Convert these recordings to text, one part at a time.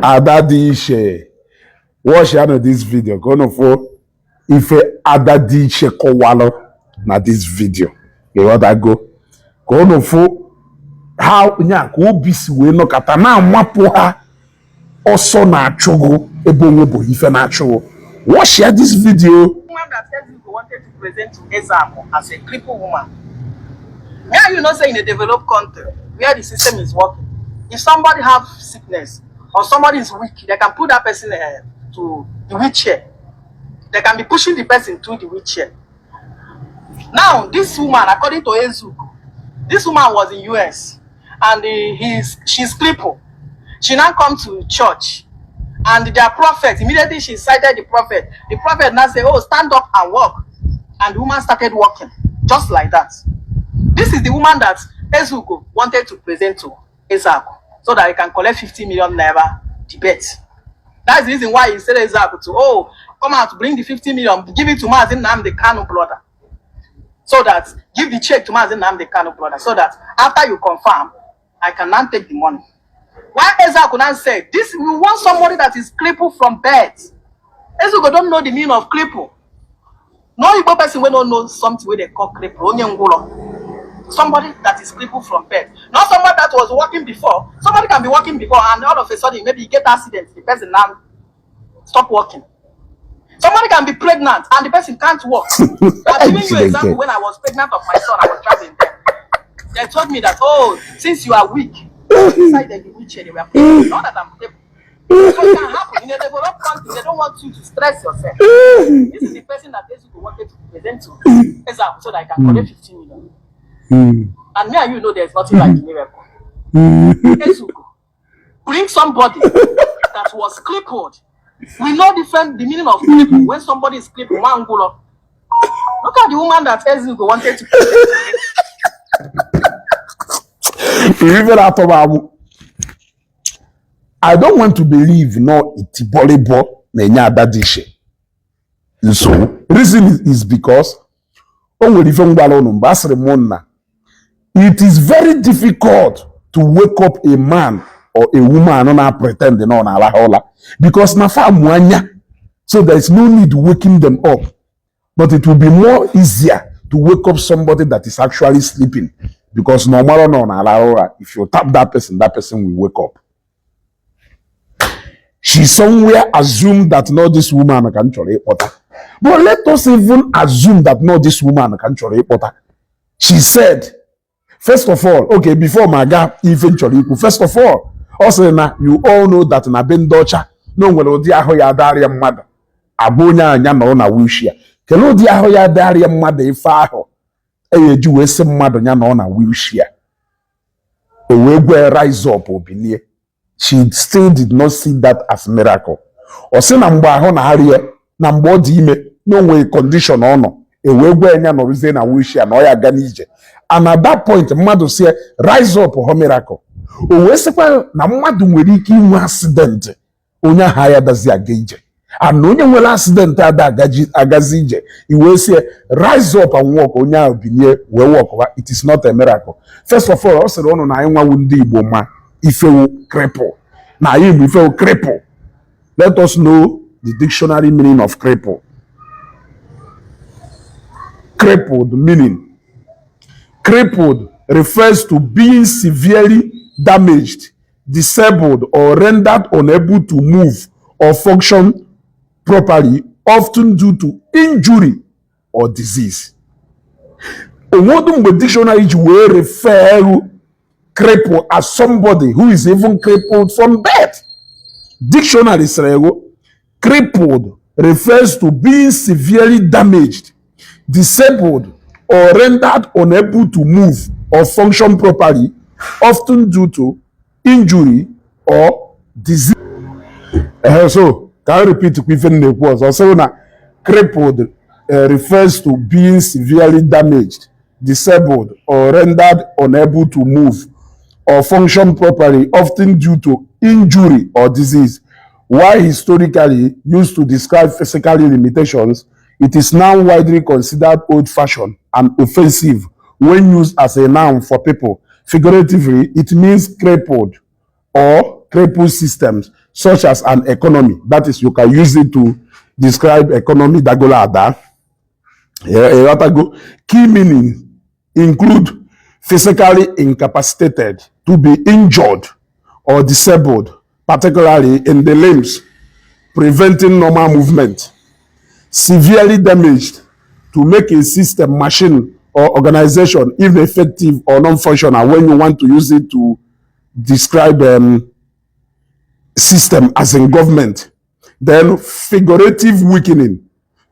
Ada dị iche, watch ya na this video ka unu fụ ife Ada dị iche kọwalụ na this video. Ịghọtago? Ka unu fụ ha nya ka obi si wee nọkọta na-amapụ ha ọsọ na-achụgụ ebe onwe bụ ife na-achụgụ. Watch ya this video. Woman that Ezugo wanted to present to Ezeaku as a crippled woman. Yeah, you know, say in a developed country where the system is working, if somebody have sickness or somebody is weak, they can put that person to the wheelchair. They can be pushing the person through the wheelchair. Now, this woman, according to Ezugo, this woman was in US and he's she's crippled. She now come to church and their prophet, immediately she cited the prophet. The prophet now say, "Oh, stand up and walk." And the woman started walking, just like that. This is the woman that Ezugo wanted to present to Ezeaku so that he can collect 50 million naira debate. That's the reason why he said Ezeaku to, "Oh, come out, bring the 50 million, give it to Mazi Nnamdi Kanu brother." So that, give the check to Mazi Nnamdi Kanu brother, so that after you confirm, I can now take the money. Why Ezeaku now said, this, we want somebody that is crippled from birth. Ezugo don't know the meaning of cripple. No Igbo person wey don't know something wey they call cripple. Onye ngwụrọ. Somebody that is crippled from birth. Not somebody that was walking before. Somebody can be walking before and all of a sudden maybe you get accident. The person now stop walking. Somebody can be pregnant and the person can't walk. I'm giving you example. When I was pregnant of my son, I was traveling there. They told me that, "Oh, since you are weak," inside the wheelchair they were putting, not that I'm crippled. So it can happen. In a developed country, they don't want you to stress yourself. This is the person that Ezugo wanted to present to Ezeaku so that I can collect 15 million. And me and you know there's nothing like miracle. Ezugo, bring somebody that was crippled. We know different the meaning of cripple. When somebody is crippled, one ngwụrọ. Look at the woman that Ezugo wanted to present. Ife na-atọ m amụ, I don't want to believe no itibọlịbọ na-enye Ada dị iche nsogbu. Reason is because o nwere ife mgbara ụnụ mgbe a sịrị m na it is very difficult to wake up a man or a woman na pretend na ọ na-alahụ ụla, because na fa mụ anya, so there is no need waking them up, but it will be more easier to wake up somebody that is actually sleeping, because na ọ mara na ọ na-alahụ ụra. If you tap that person, that person will wake up. She somewhere assumed that no, this woman ka m chọrọ ịkpọta. But let us even assume that no, this woman ka m chọrọ ịkpọta. She said, first of all, okay, before ma aga ife m chọrọ ikwu, first of all, ọ sịrị na you all know that na be ndị ọcha na o nwere ụdị ahụ ya adarịa mmadụ agwa onye anya nọrọ na wheelchair. Kelee ụdị ahụ ya adarịa mmadụ ife ahụ e eji wee sị mmadụ ya nọ na wheelchair, o wee gwa rise up, obilie. She still did not see that as miracle. Ọ sị na mgbe ahụ na-arịa, na mgbe ọ dị ime, na o nwere condition ọ nọ, e wee gwa ya nọrụzie na wheelchair na ọ ya aga n'ije, and at that point mmadụ si rise up, họ miracle. O wee sịkwa na mmadụ nwere ike inwe accident, onye ahụ ya dazi aga ije, and na onye nwere accident ada agazi ije, i wee sị rise up and walk, onye ahụ bilie wee walkwa, it is not a miracle. First of all, ọ sịrị ụnụ na anyị nwawu ndị Igbo ma ifewu cripple, na anyị bụ ifewu cripple. Let us know the dictionary meaning of cripple. Crippled meaning: Crippled refers to being severely damaged, disabled, or rendered unable to move or function properly, often due to injury or disease. Onwedu mgbe dictionary ji wee refer cripple as somebody who is even crippled from birth? Dictionary sịrị ego crippled refers to being severely damaged, disabled, or rendered unable to move or function properly, often due to injury or disease. So ka I repeat kwa ife m na-ekwu ọzọ. Sịrị na crippled refers to being severely damaged, disabled, or rendered unable to move or function properly, often due to injury or disease. While historically used to describe physical limitations, it is now widely considered old-fashioned and offensive when used as a noun for people. Figuratively, it means crippled. or crippled systems such as an economy. That is, you can use it to describe economy dagolo ada. Ịghọtago? Key meaning include physically incapacitated, to be injured or disabled, particularly in the limbs, preventing normal movement, severely damaged, to make a system, machine, or organization ineffective or non-functional, when you want to use it to describe system as in government. Then figurative weakening,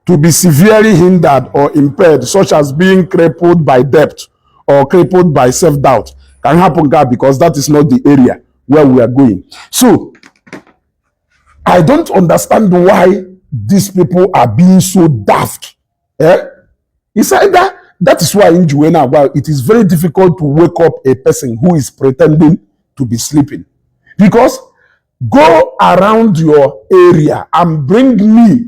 to be severely hindered or impaired, such as being crippled by debt or crippled by self-doubt. Can happen God, because that is not the area where we are going. So I don't understand why these people are being so daft. Eh? It's either that is why in Juwena, well, it is very difficult to wake up a person who is pretending to be sleeping. Because go around your area and bring me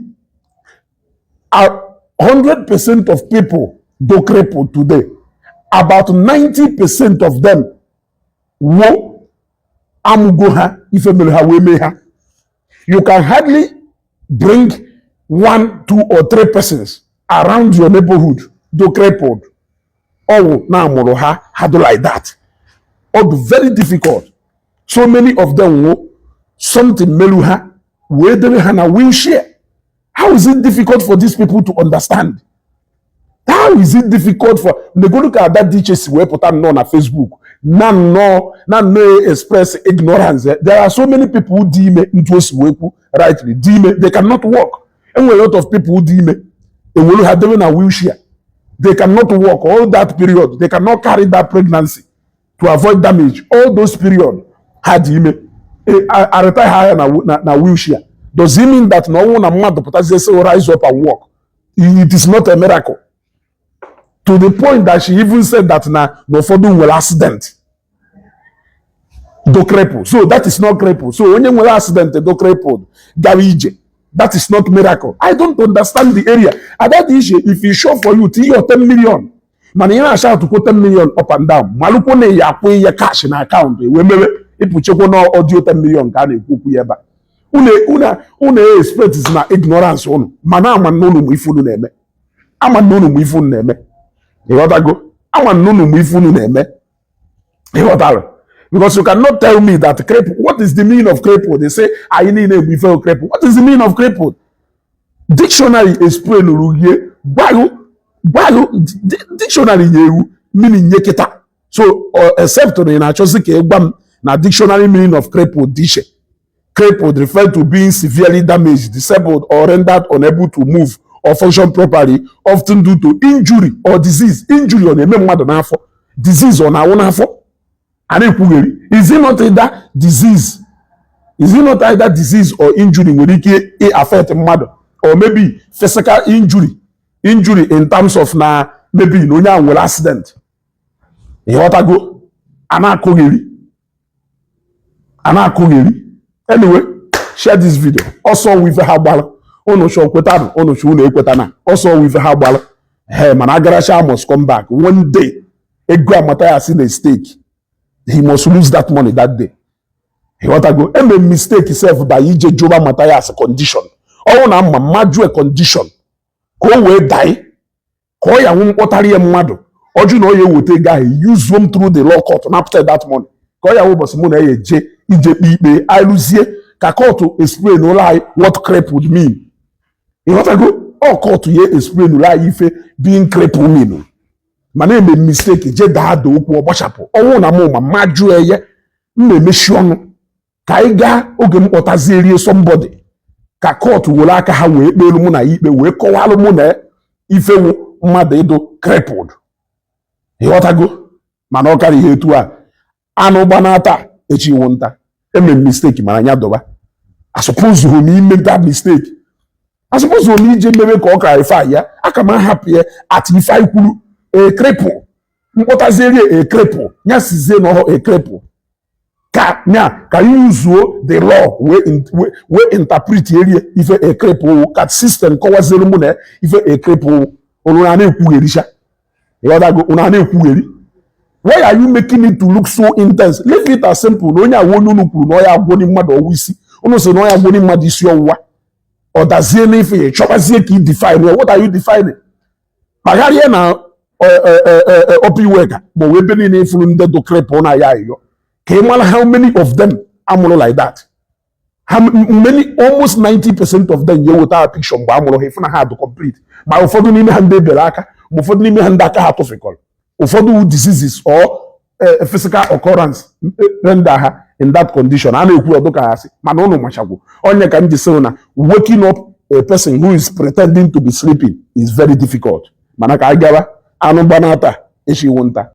100% of people do cripple today. About 90% of them wo amụgo ha ife mere ha wee mee ha. You can hardly bring one, two, or three persons around your neighborhood do crippled. Ọwụ na amụrụ ha ha do like that. Ọ dị very difficult. So many of them wo something melu ha wee debe ha na wheelchair. How is it difficult for these people to understand? How is it difficult for negolu ka ada dị iche si wee pụta nnọọ na Facebook na nnọọ express ignorance? There are so many people who dị ime ntu o si wee kwu rightly, dị ime, they cannot walk. Enwere a lot of people who dị ime ewelu ha debe na wheelchair. They cannot walk all that period. They cannot carry that pregnancy to avoid damage. All those period ha dị ime, arịta ha ya na wheelchair. Does it mean that na ọnwụ na mmadụ pụtazie sị rise up and walk, it is not a miracle? To the point that she even said that na ụfọdụ nwere accident do cripple. So that is not cripple? So onye nwere accident do crippled gara ije, that is not miracle? I don't understand the area. Ada dị iche, if e sure for you, tinye your 10 million, mana ị na-acha atụkwo 10 million up and down, malụkwo na ya akwụ ihe cash na account wee mewe ịpụchekwo na audio 10 million ka a na-ekwu okwu ya ebe a. Unu expect na ignorance unu, mana ama na unu mụ ife unu na-eme. Ama na unu mụ ife unu na-eme. Ịghọtago? Ama na unu mụ ife unu na-eme. Ịghọtara? Because you cannot tell me that cripple, what is the meaning of cripple? They say anyị niile bụ ife cripple. What is the meaning of crippled? Dictionary explain rugie gwarụ gwarụ. Dictionary nye ewu meaning nye kịta. So except na ị na-achọzi ka ị gwa m na dictionary meaning of crippled dị iche. Crippled refer to being severely damaged, disabled, or rendered unable to move or function properly, often due to injury or disease. Injury ọ na-eme mmadụ n'afọ? Disease ọ na-awụ n'afọ? A na-ekwugheri. Is it not either disease? Is it not either disease or injury nwere ike i affect mmadụ, or maybe physical injury in terms of na maybe na onye ahụ nwere accident? Ịghọtago? A na-akụgheri, a na-akụgheri. Anyway, share this video. Ọsọ wụ ife ha gbara. Unu chọọ kweta, unu chọọ unu ekweta na ọsọ wụ ife ha gbara. He mana Agaracha must come back one day. Ego amata ya si na stake, he must lose that money that day. Ịghọtago? Eme mistake sef by ije jụba Mathias condition. Ọnwụ na mma mmajụ a condition ka o wee die, ka ọ ya nwụ mkpọtara ya mmadụ ọjụ na ọ ya eweta ego ahụ, use m through the law court napụta that money, ka ọ ya wụ ụbọchị mụ na ya eje ije kpe ikpe anyị, ka court explain ụlọ anyị what crippled mean. Ịghọtago? Ọ court ya explain ụlọ anyị ife being crippled mean. Mana eme mistake je daa ada okwu ọgbachapụ. Ọnwụ na mụ ma mma jụọ eye m na-emechi ọnụ ka anyị gaa oge m kpọtazie somebody ka court were aka ha wee kpeelu mụ na ya ikpe, wee kọwalụ mụ na ifewu mmadụ ịdụ crippled. Ịghọtago? Mana ọ karịa ihe etu a anụ gbanata echi iwu nta. Eme mistake, mana anya dọba. I suppose m ime that mistake. I suppose m ije mebe ka ọ clarify ya. Aka m ahapụ ya at ife anyị kwuru, a cripple mkpọtazieri a cripple ya sizie na ọhụ a cripple ka nya ka yuzuo the law wee interpret erie ife a cripple, ka system kọwaziere mụ na ife a cripple. Unu na na-ekwugherisha. Ịghọtago? Unu a na-ekwugheri. Why are you making it to look so intense? Leave it as simple na onye awa onye unu kwuru na ọ ya agwọni mmadụ ọwụ isi, unu sị na ọ ya agwọni mmadụ isi ọwụwa, ọ dazie n'ife ya, chọbazie ka ị define ya. What are you defining? Kpagharịa na Upper Iweka ma ọ bụ ebe niile ifuru ndị dụ cripple na ya ayịyọ, ka ị mara how many of them amụrụ like that. How many? Almost 90% of them ya weta picture mgbe amụrụ ha, ịfụ na ha dị complete. Ma ụfọdụ n'ime ha ndị ebere aka, ma ụfọdụ n'ime ha ndị aka ha tụfikọrọ, ụfọdụ diseases or physical occurrence render ha in that condition. A na-ekwu ọdụ ka ha sị, mana ụnụ machakwu onye ka m ji sị na waking up a person who is pretending to be sleeping is very difficult. Mana ka anyị gawa, anụ gbanata echi iwu nta.